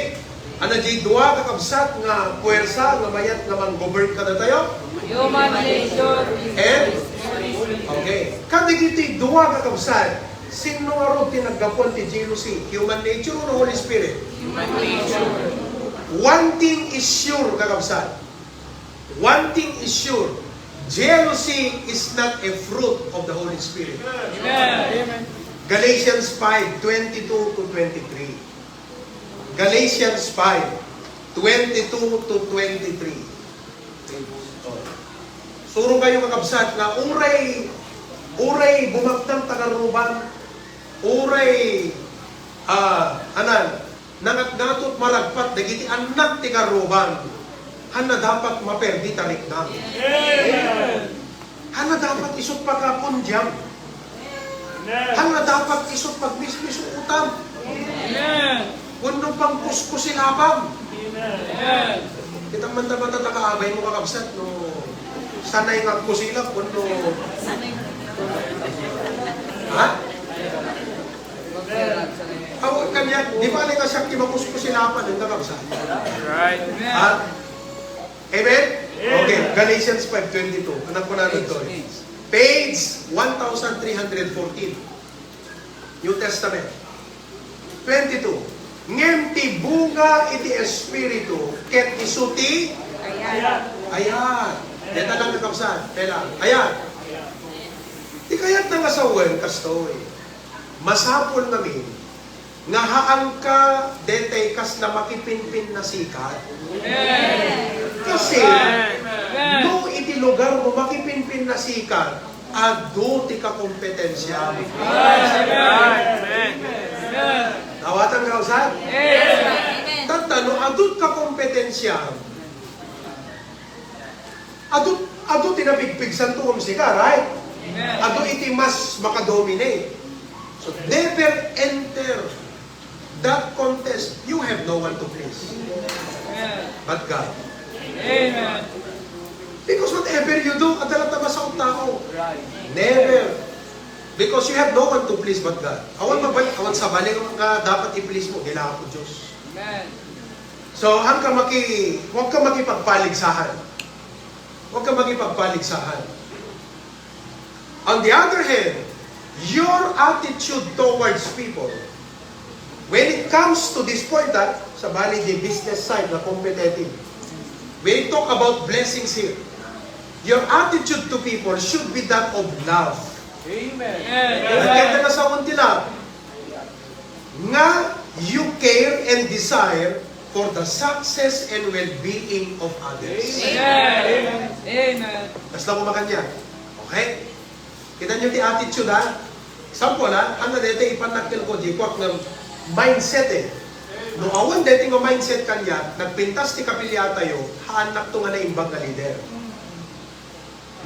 Ano di dua, kakabsat, nga puwersa nga mayat nga manggovern kadatayo? Human nature. And? Okay. Kadagiti dua, kakabsat, sino ngarud ti naggapuan ti jealousy? Human nature o Holy Spirit? Human nature. One thing is sure, kakabsat. One thing is sure, jealousy is not a fruit of the Holy Spirit. Amen. Galatians five twenty-two to twenty-three. Galatians five twenty-two to twenty-three. Oh. Suro kayo, kakabsat, nga uray, uray bumaknang taga Ruban, uray, ah, anan, nangatngatot maragpat dagiti annak ti karruban, hanna dapat maperdi tariknam. Amen. Hanna dapat isut pakapundiam. Amen. Hanna dapat isut pagmismisuotam. Amen. Wenno pangkuskusilapam. Amen. Kita man ta mata ta kaabay mo, kakabsat, no sanay nga agkusilap, wenno, ha? Aw, kaniak, di ba, alay ka siak ti makuskusilapan, ang kakabsat? Right. Ha? Amen? Amen. Okay, Galatians five twenty-two. Anak ko na nito. Page one thousand three hundred fourteen. New Testament. Twenty-two. Ngem ti bunga iti Espiritu ket isu ti ayat. Ayat. Deta lang, kakabsat. Pela. Ayat. Ti kayatna nga sawen, kastoy. Masapul ngamin nga haanka detay kasla makipinpinnasikat. Amen. Kasi, amen, no iti lugar mo makipinpinnasikat, adu ti kakompetensiam. Amen. Amen. Dawatan nga usan? Amen. Tatta, no adu ti kakompetensiam, adu, adu ti napigpigsanto ken sika, right? Amen. Adu iti mas makadominate. So, never enter that contest. You have no one to please, amen, but God. Amen. Because whatever you do, adda latta masaottao. Right. Never. Because you have no one to please but God. Awan, amen, mabal-, awan sabali nga dapat i-please mo, dina Apo Dios. Amen. So, ang ka maki-, huwag ka makipagpaligsahan. Huwag ka makipagpaligsahan. On the other hand, your attitude towards people, when it comes to this point, ha, sabali di business side na competitive, we talk about blessings here. Your attitude to people should be that of love. Amen. Amen. Kaya na sa ti love, nga you care and desire for the success and well-being of others. Amen. Amen. Kasla ko makanyan. Okay? Kita niyo ti attitude, ha? Example, ha? Ang na dito, ipanakil ko, di ko nga mindset, eh. No awan dito nga mindset kanya, nagpintas ti kapilya tayo, haannak to nga naimbag nga leader.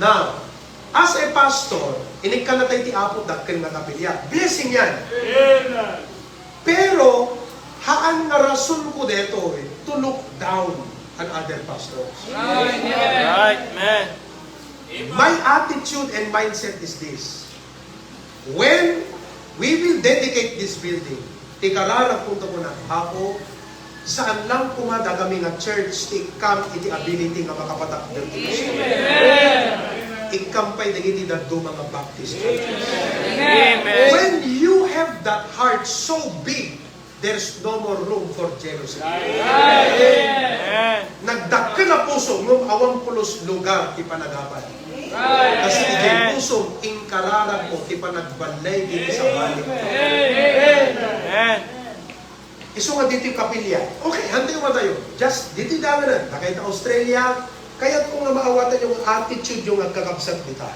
Now, as a pastor, inikkan na tayo ti Apo dakkel nga kapilya. Blessing yan. Amen. Pero, haan nga rason ko detoy to look down on other pastors. Right, man. My attitude and mindset is this. When we will dedicate this building, ti kararag kunta kuna, Apo, saan lang kuma dakami nga church ti ikkam iti ability nga makapatakder ti Kristo. Ikkam pay dagiti dadduma nga Baptist churches. Amen. When you have that heart so big, there's no more room for jealousy. Amen. Nagdakkel a puso, ngem awan pulos lugar ti panagabay. Kasi idiay puso, inkararag mo ti panagballay diti sabali. Amen. Isu nga ditoy kapilya. Okay, hantay mo tayo. Just ditoy danganan, nakita Australia, kayat ko nga maawatan yung attitude yung agkakabsat dita.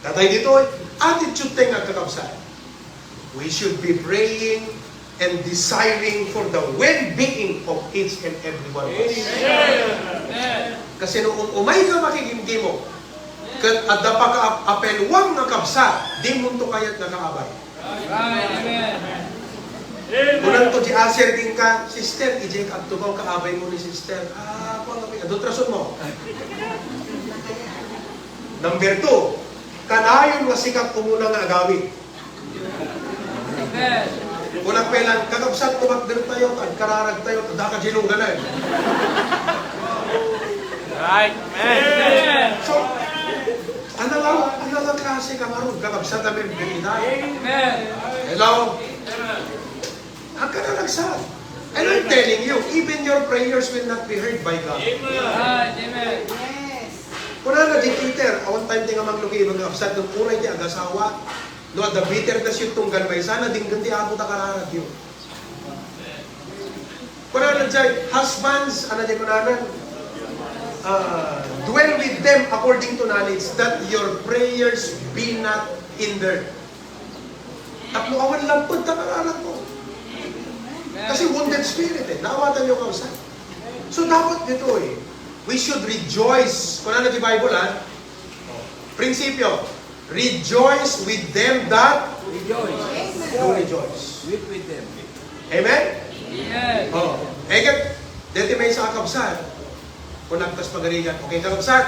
Tatay ditoy, attitude tayo nga agkakabsat. We should be praying and desiring for the well-being of each and every one of us. Amen. Kasi no um-, umay ka makigimgimo, ket adda pa ka ap-, apelwam nga kabsat, di mo to kayat nga kaabay. Amen. Kunanto di usher din ka, "Sister, ijay ka agtugaw, kaabay mo ni sister." Ah, kung ano, adto rason mo. Number two, kanayon nga sika umuna nga agawid. Amen. Kunak pay lang, "Kakabsat, tumakder tayo, agkararag tayo, adda ka diay luganan." Right. Amen. So, ano nga, ano nga klase ka ngarud, kakabsat, amen, bendita? Amen. Hello? Agkararag sa. And I'm telling you, even your prayers will not be heard by God. Amen. Amen. Kunana di Peter, awan time ti nga manglugi, mga kabsat, no uray ti agasawa, no adda bitterness yu tunggal maysa, nadinggen ti Apo ta kararagyo. Kunana jay, husbands, ano di kunana? Ah, dwell with them according to knowledge, that your prayers be not hindered. Tapno awan lamped ta kararag mo. Kasi wounded spirit eh. Naawatan niyo kausa. So dapat dito eh, we should rejoice. Kunana di Bible, ha? Prinsipyo, "Rejoice with them that rejoice." Do rejoice. Weep with them. Amen? Amen. Oh, eget, deti maysa a kabsat. Kung nagtas pagarigan, "Okay, kakabsat,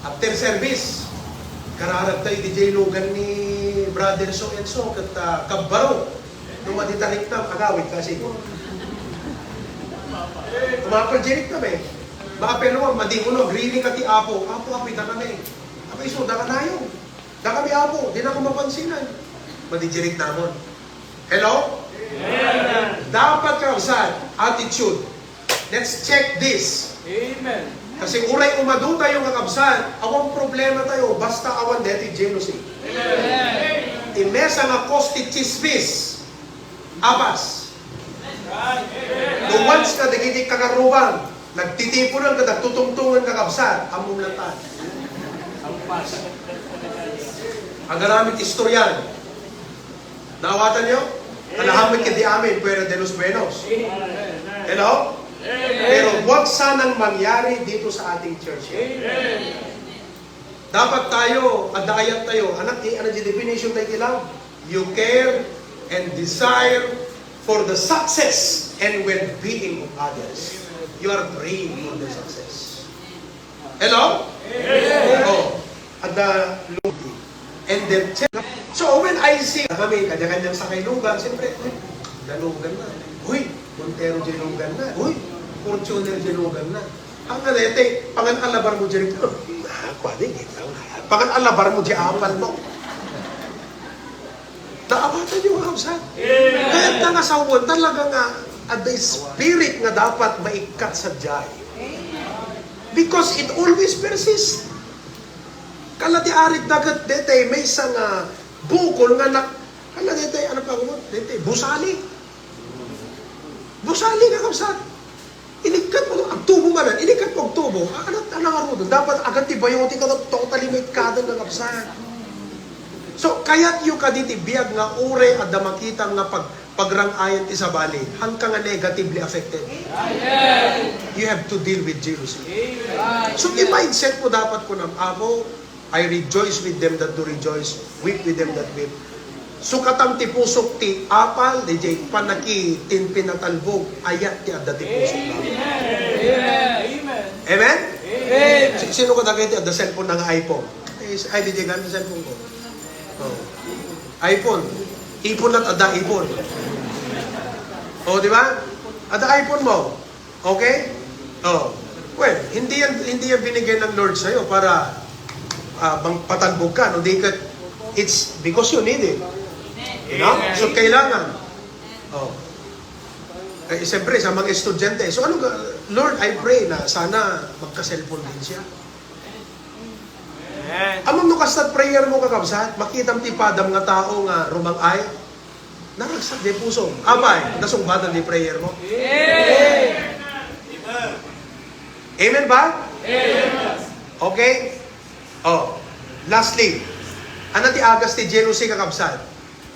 after service, kararag tayo diay lugan ni Brother so and so, ket, ah, kabbaro. No madi ta riknam, agawid kasi." Umapal diay riknam eh. Maapel mo, madi mo, no, agrili ka ti Apo. "Apo, apay, dakami." Apay, so, dakanayo. "Dakami, Apo, di na ko mapansinan." Madi diay riknamon. Hello? Amen. Dapat, kabsat, attitude. Let's check this. Amen. Kasi uray umadu tayo nga kabsat, awan problema tayo, basta awan deti jealousy. Amen. Ti maysa nga cause ti chismis. Apas. No once nga dagiti kakarrubang, nagtitiponan ket nagtutungtongan nga kabsat, ammom latta. Agaramid istoryan. Naawatan niyo? Kanahaman ka di amin, fuera de los buenos. Hello? Pero huwag sanang mangyari dito sa ating church. Dapat tayo, adda ayat tayo, anak, di, ano, di definition tayo ti love? You care and desire for the success and well-being of others. You are praying for the success. Hello? Oh, adda love. And then, so when I see, kami, kanya-kanyang sakay lugan, siyempre, "Uy, dalugan na. Uy, Montero diay lugan na. Uy, Fortuner diay lugan na." Ang nga daytoy, pangan alabar mo dyan. Ah, kwadi, di ba? Pangan alabar mo dyan, apal mo. Naawatan niyo, mga kabsat? Kaya nga nga sawen, talaga nga, adda spirit nga dapat maikkat sadiay. Because it always persists. Kala ti arit daget daytoy, maysa nga bukol nga nak-, kala daytoy, ano pa mo? Daytoy, busali. Busali nga kabsat. Inikkat mo, agtubo manen, inikkat mo, agtubo. Ah, ano, ano nga rudon? Dapat agad ti bayotik, ano, totally maikkadan nga kabsat. So, kayatyo kadi ti biag nga uray adda makita nga pag-, pagrang-ayan ti sabali, hangka nga negatively affected. You have to deal with jealousy. So, ti mindset mo dapat kunam, Apo, I rejoice with them that do rejoice, weep with them that weep. Sukatam ti pusok ti apal, D J, panaki tin pinatalbog, ayat ti adda ti pusok. Amen? Amen. Si-, sino kadagiti adda cellphone nga iPhone? Eh, si-, ay, D J, gamit cellphone ko. Oh. iPhone. Ipon at adda ipon. Oh, di ba? Adda iPhone mo. Okay? Oh. Well, hindi yan, hindi yan binigay ng Lord sa'yo para, ah, bang patalbog ka, no? Di ka, it's because you need it. You know? So, kailangan. Oh. Eh, siyempre, sa mga estudyante. So, ano ka, Lord, I pray na sana magka-cellphone din siya. Amen. Ammom no kasta prayer mo, kakabsat, makitam ti padam nga tao nga rumang-ay, naragsak di puso. Apay, nasungbatan di prayer mo. Amen. Amen ba? Amen. Okay? Oh, lastly, ano ti agas ti jealousy, kakabsat?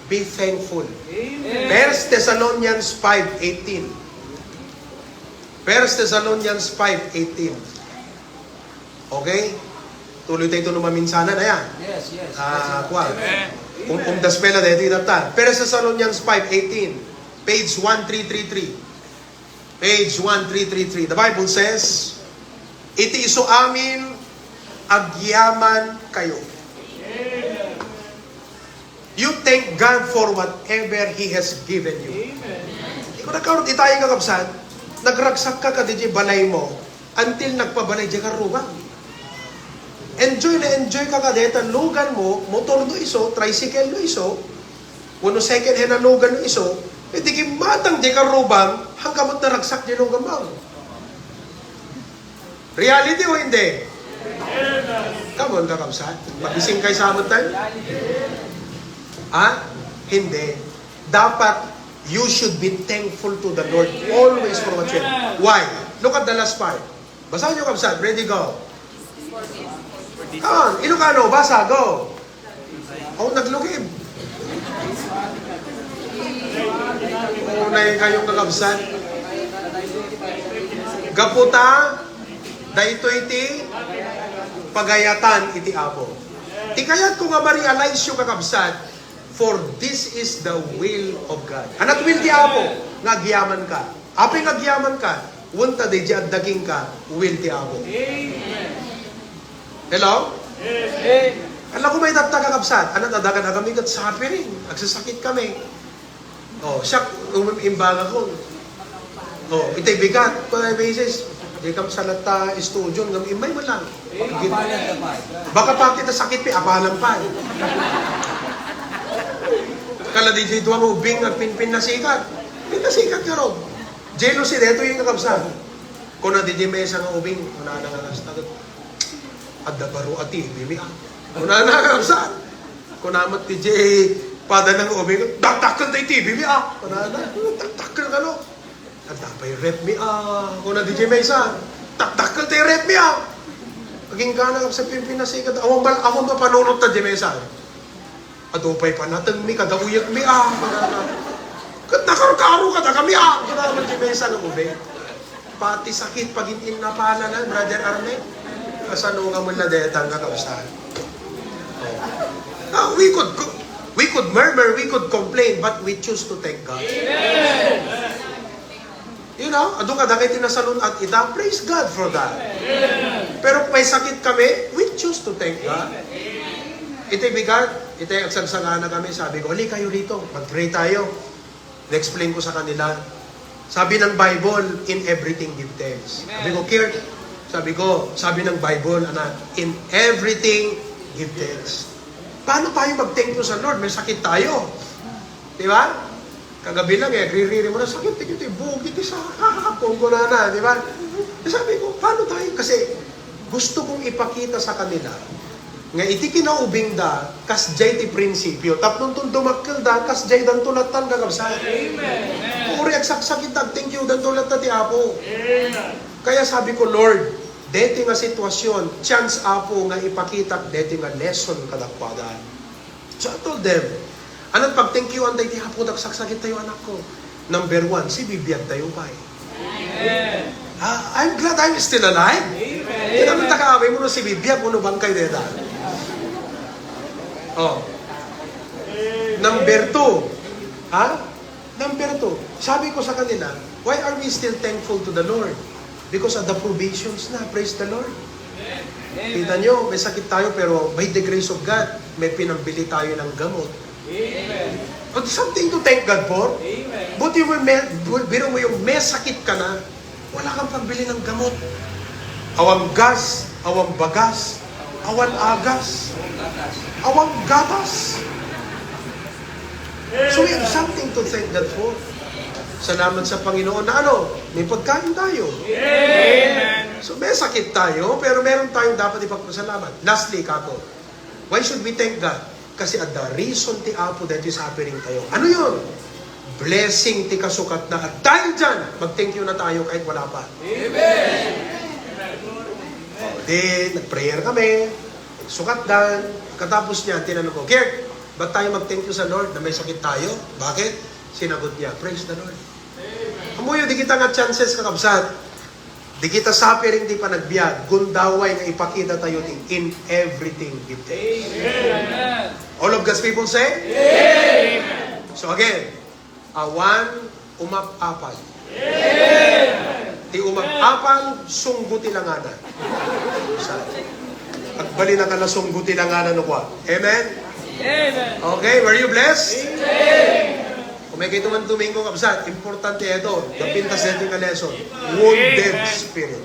Be thankful. Amen. First Thessalonians five eighteen. First Thessalonians five eighteen. Okay? Tuloy tayo ito no maminsanan, ayan. Yes, yes. Ah, yes, yes. Kuwan. Amen. Um, umdaspela dito, itata. First Thessalonians five eighteen, page one three three three. Page one three three three. The Bible says, "Iti isu amin, agyaman kayo." You thank God for whatever He has given you. Amen. Ikaw nagkaroon, itayo nga kabsat, nagragsak ka kadi balay mo, until nagpabalay di karrubang. Enjoy na enjoy ka kadi, ta lugan mo, motor no isu, tricycle no isu, wenno second hand a lugan no isu, iti kimmatang di karrubang, hanggang naragsak di lugan mo. Reality o hindi? Come on, kakabsat. Magising kayo sa amin tayo? Ha? Hindi. Dapat, you should be thankful to the Lord always for what you have. Why? Look at the last part. Basahin niyo, kabsat. Ready, go. Come on. Ilocano, basa, go. Oh, naglukib. Unay kayong kakabsat. Gaputa, daytoy ti pagayatan iti Apo. Ti kayat ko nga ma-realize yu, kakabsat, for this is the will of God. Anat will ti Apo, nga agyaman ka. Apay nga agyaman ka, wenta daydi adda kenka, will ti Apo. Hello? Ala ko may tatta, kakabsat. Anat adda kadakami ket suffering. Agsasakit kami. Oh, siya, um, imbaga ko. Oh, itay bigat, mga beses. Di kam sa latta studio, ngam imay mo lang. Baka pati ta sakit, pi, apalan pa. Kala di di duwang ubing, nagpinpin na sikat. Pinasikat ka ron. Jealousy, dito yung kakabsat. Kuna di di may isang ubing, kuna na nga nasta. Adda baro a T V mi, ah. Kuna na, kakabsat. Kuna met di di pada nang ubing, dakdakkel tay T V mi, ah. Kuna na, dakdakkel ka, no? Adda pay ref mi, ah. Kuna di di may isa, dakdakkel tay ref mi, ah. Agingga na sa pinpinasikat. Awan bal-, awan ba panunot ta di may isa? Adu pay panatengmi kada uyekmi, ah, kunana. Ket nakarkaro kadakami, ah, kunana ti maysa nga ubing. Pati sakit, pagin-inna pananan, Brother Arne. Kasano nga mula detang nga kausahan? Oh. Ah, we could co-, we could murmur, we could complain, but we choose to thank God. You know, adu kadagiti nasalun-at ita, praise God for that. Pero may sakit kami, we choose to thank God. Iti bigat, iti agsagsagana kami, sabi ko, "Halika kayo rito, mag-pray tayo." Na-explain ko sa kanila. Sabi ng Bible, "In everything give thanks." Sabi ko, "Kurt, Sabi ko, sabi ng Bible, anak, "In everything, give thanks." Paano tayo mag-thank you sa Lord? May sakit tayo. Di ba? Kagabi lang eh, ririri mo na, "Sakit, sakit, eh, bukit, eh, sa kakakapon ko na na," di ba? Eh, sabi ko, "Paano tayo?" Kasi gusto kong ipakita sa kanila nga iti kinaubing da, kasdiay ti prinsipyo. Tapno ton dumakkel da, kasdiay danto lattan, kakabsat. Amen. Puri agsaksakit, ag-thank you danto latta ti Apo. Amen. Kaya sabi ko, "Lord, deti nga sitwasyon, chance, Apo, nga ipakitak deti nga lesson kadakuada." So I told them, "Anat pag-thank you-an daydi Apo, agsaksakit tayo, anak ko." Number one, sibibiag tayo pay. Amen. Ah, I'm glad I'm still alive. Amen. Kita mo, taka-away mo no sibibiag, no bangkay deta. Oh. Number two, ha? Number two, sabi ko sa kanila, "Why are we still thankful to the Lord?" Because of the provisions na. Praise the Lord. Kita nyo, may sakit tayo, pero by the grace of God, may pinambili tayo ng gamot. Amen. But something to thank God for. Amen. But you will may, biro mo yung may sakit ka na, wala kang pambili ng gamot. Awan gas, awan bagas, awan agas, awan gatas. So we have something to thank God for. Salamat sa Panginoon na ano, may pagkain tayo. Amen. So may sakit tayo, pero meron tayong dapat ipagpasalamat. Lastly, kako, why should we thank God? Kasi adda reason ti Apo daytoy suffering tayo. Ano yun? Blessing ti kasukatna. At dahil dyan, mag-thank you na tayo kahit wala pa. Amen. O, di, nag-prayer kami, nagsukatdan. Katapos niya, tinanong ko, "Kirk, ba't tayo mag-thank you sa Lord na may sakit tayo?" Bakit? Sinagot niya, "Praise the Lord." Amoyo, di kita nga chances, kakabsat. Di kita suffering ti panagbiag, gundaway nga ipakita tayo ti in everything give thanks. Amen. All of God's people say? Amen. So again, awan umap-apal. Amen. Ti umap-apal, sunggo ti langana. Sa, agbalin na ka na sunggo ti langana no kwa. Amen? Amen. Okay, were you blessed? Amen. Kung may kayo man Domingo, kabsat, importante ito. Napintas dito nga lesson. Wounded spirit.